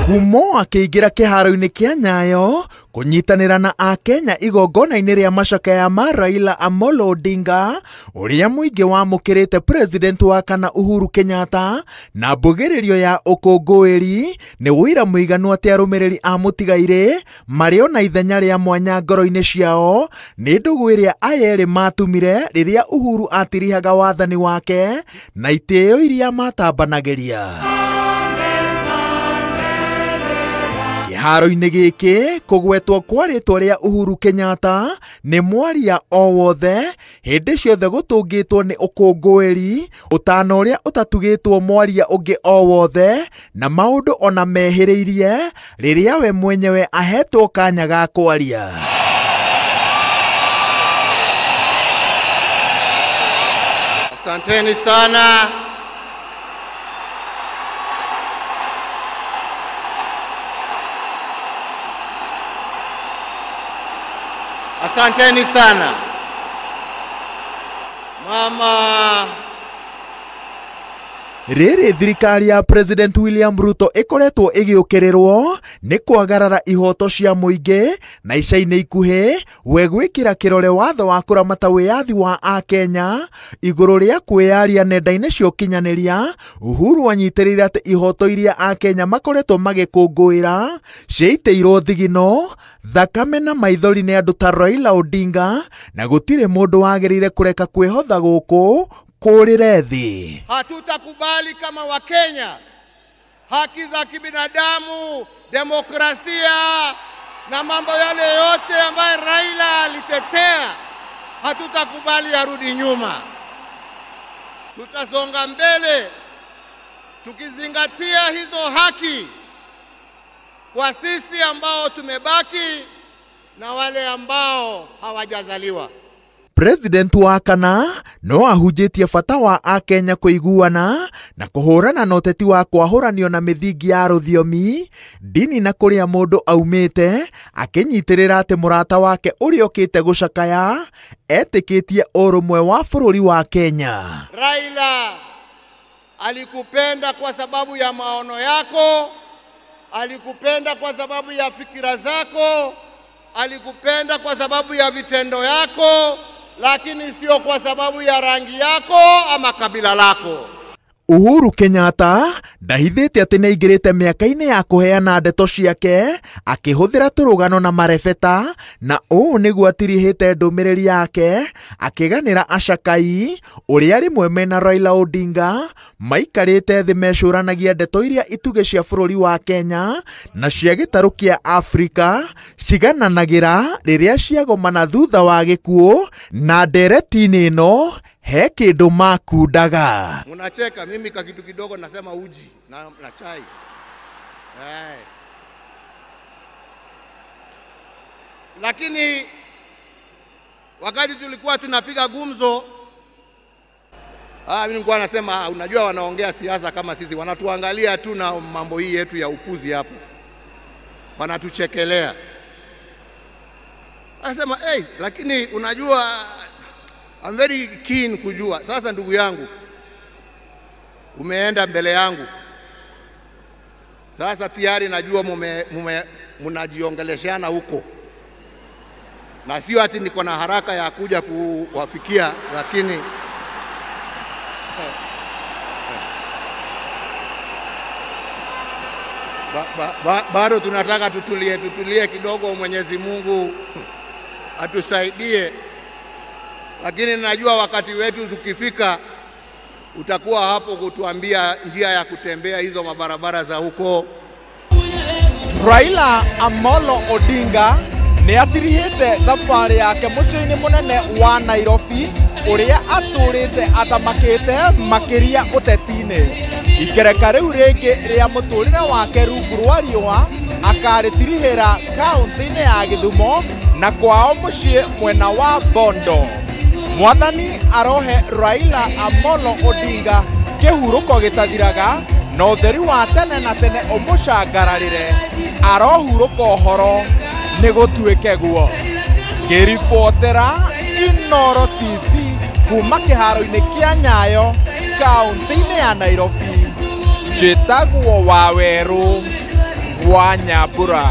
Kumo akĩingĩra kĩharo-inĩ kĩa Nyayo kũnyitanĩra na Akenya igongona-inĩ rĩa macakaya ma Raila Amolo Odinga ũrĩa mũingĩ wamũkĩrĩte president wa kana Uhuru Kenyatta na mbugĩrĩrio ya ũkũngũĩri nĩ ũira mũiganu atĩ arũmĩrĩri a mũtigairĩ marĩ ona ithenya rĩa mwanya ngoro-inĩ ciao nĩ ndũgũ ĩrĩa aya erĩ matumire rĩrĩa Uhuru atirihaga wathani wake na itĩo iria matambanagĩria. Kĩharo-inĩ gĩkĩ kũgwetwo kwa rĩtwa rĩa Uhuru Kenyatta nĩ mwaria o wothe hĩndĩ ciothe gũtũngĩtwo nĩ ũkũngũĩri ũtana ũrĩa ũtatugĩtwo mwaria ũngĩ o wothe na maũndũ ona mehĩrĩirie rĩrĩa we mwenyewe ahetwo kanya ga kwaria. Asanteni sana. Asanteni sana. Mama Rĩrĩ thirikari ya President William Ruto ĩkoretwo ĩgĩũkĩrĩrwo nĩ kwagarara ihoto cia mũingĩ na ica-inĩ ikuhĩ we gwĩkĩra kĩrore watho wa kũramata wĩyathi wa Akenya igũrũ rĩa kwĩyaria nenda-inĩ cia ũkinyanĩria. Uhuru anyitĩrĩire atĩ ihoto iria Akenya makoretwo magĩkũngũĩra ciaitĩirwo thigino thakame na maithori nĩ andũ ta Raila Odinga na gũtirĩ mũndũ wagĩrĩire kũreka kwĩhotha gũkũ kũrĩre thĩ. Hatutakubali kama Wakenya haki za kibinadamu, demokrasia na mambo yale yote ambayo Raila alitetea, hatutakubali arudi nyuma. Tutasonga mbele tukizingatia hizo haki kwa sisi ambao tumebaki na wale ambao hawajazaliwa. President wa kana no ahunjĩtie bata wa Akenya kũiguana na kũhũrana na ũteti wa kwahũranio na mĩthingi ya rũthiomi, ndini na kũrĩa mũndũ aumĩte, akĩnyitĩrĩra atĩ mũrata wake ũrĩa ũkĩte gũcakaya etĩkĩtie ũrũmwe wa bũrũri wa Kenya. Raila alikupenda kwa sababu ya maono yako, alikupenda kwa sababu ya fikira zako, alikupenda kwa sababu ya vitendo yako, lakini sio kwa sababu ya rangi yako ama kabila lako. Uhuru Kenyatta ndahithĩte atĩ nĩaingĩrĩte mĩaka-inĩ ya kũheana ndeto ciake akĩhũthĩra tũrũgano na marebeta na ũũ nĩguo atirihĩte ndũmĩrĩri yake akĩganĩra acakai ũrĩa rĩmwe mena Raila Odinga maikarĩte thĩ mecũranagia ndeto iria itugĩ cia bũrũri wa Kenya na cia gĩtarũ kĩa Afrika cigananagĩra rĩrĩa ciagomana thutha wa gĩkuũ na ndereti-inĩ ĩno he kĩndũ makundaga. Munacheka, mimi ka kitu kidogo nasema uji na chai. Hey. Lakini wakati tulikuwa tunapiga gumzo, mimi nilikuwa nasema unajua wanaongea siasa kama sisi, wanatuangalia tu na mambo hii yetu ya upuzi hapo. Wanatuchekelea. Anasema hey, lakini unajua I'm very keen kujua. Sasa ndugu yangu, umeenda mbele yangu. Sasa tayari najua mnajiongeleshana huko. Na sio ati niko na haraka ya kuja kuwafikia, lakini bado tunataka tutulie kidogo, Mwenyezi Mungu atusaidie. Lakini najua wakati wetu tukifika utakuwa hapo kutuambia njia ya kutembea hizo mabarabara za huko. Raila Amolo Odinga nĩ atirihĩte thabarĩ yake mũciĩ-inĩ mũnene wa Nairobi ũrĩa atũrĩte athamakĩte makĩria ũteti-inĩ. Ikereka rĩu rĩngĩ rĩa mũtũrĩre wake rungu rwa riũa akarĩtirihĩra kaũntĩ-inĩ ya Gĩthumo na kwao mũciĩ mwena wa Bondo. Mwathani arohe Raila Amolo Odinga kĩhurũko gĩtathiraga na ũtheri wa tene na tene ũmũcangararĩre. Arohurũka ũhoro nĩ gũtuĩke guo. Ngĩribotera Inooro TV kuma kĩharo-inĩ kĩa Nyayo kaũntĩ-inĩ ya Nairobi, njĩtagwo Wawerũ. wa Nyambura.